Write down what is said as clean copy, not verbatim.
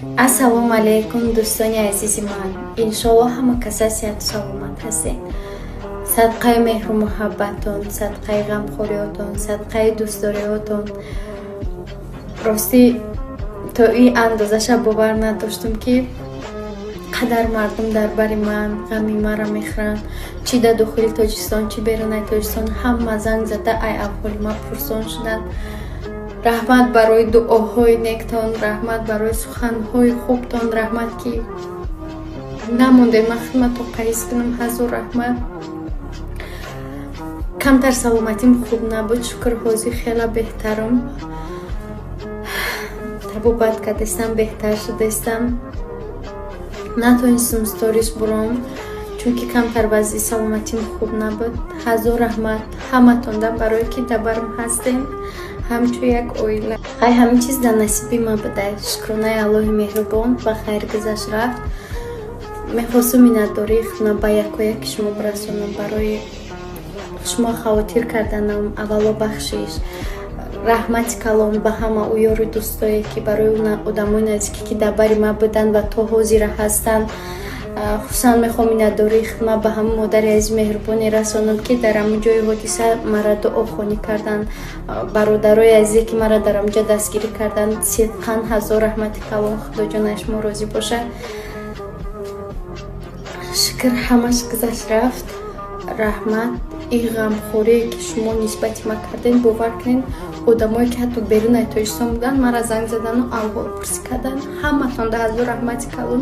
Ассалому алайкум, дӯстони азизи ман. Иншоалло, ҳама каса сиҳату саломат ҳастед. Садқаи меҳру муҳаббатон, садқаи ғамхориётон, садқаи дӯстдориётон. Ростӣ, то ин андозаша бовар надоштам, ки қадар мардум дар бари ман ғами маро мехӯранд. Чӣ дар дохили Тоҷикистон, чӣ берунаи Тоҷикистон, ҳама занг зада, ай аҳволи ман пурсон шуданд. Раҳмат барои дуоҳои нектон, раҳмат барои суханҳои хубтон, раҳмат, ки намондем ман хидматро қаҳис кунам. Ҳазор раҳмат. Камтар саломатим хуб набуд, шукр, ҳозир хеле беҳтарам. Табобат кардастам, беҳтар шудастам. Натонистам сторис буром, чунки камтар вазъи саломатим хуб набуд. Ҳазор раҳмат ҳаматонда, барое ки дар барам ҳастем ҳамчун як оила. Хай, ҳамин чиз дар насиби ман буда. Шукронаи Аллоҳи меҳрубон, ба хайр гузашт, рафт. Мехостум миннатдории худро ба якояки шумо бирасонам. Барои шумо хавотир карданам, аввало бахшиш. Раҳмати калон ба ҳама ӯ ёру дӯстое, ки барои одамои наздике, ки дар бари ман буданд ва то ҳозира ҳастанд. Хусусан мехоҳам миннатдории хидмат ба ҳамон модари азизи меҳрубоне расонам, ки дар ҳамон ҷои ҳодиса маро дуохонӣ карданд, бародарои азизе, ки маро дар ҳамонҷо дастгирӣ карданд. Сидқан, ҳазор раҳмати калон, Худоҷон аз шумо розӣ бошад. Шукр, ҳамаш гузашт, рафт. Раҳмат. Ин ғамхорие, ки шумо нисбати ман кардем, бовар кунед, одамое, ки ҳатто берунаи Тоҷикистон буданд, маро занг задану аҳволпурсӣ карданд. Ҳаматонда ҳазор раҳмати калон.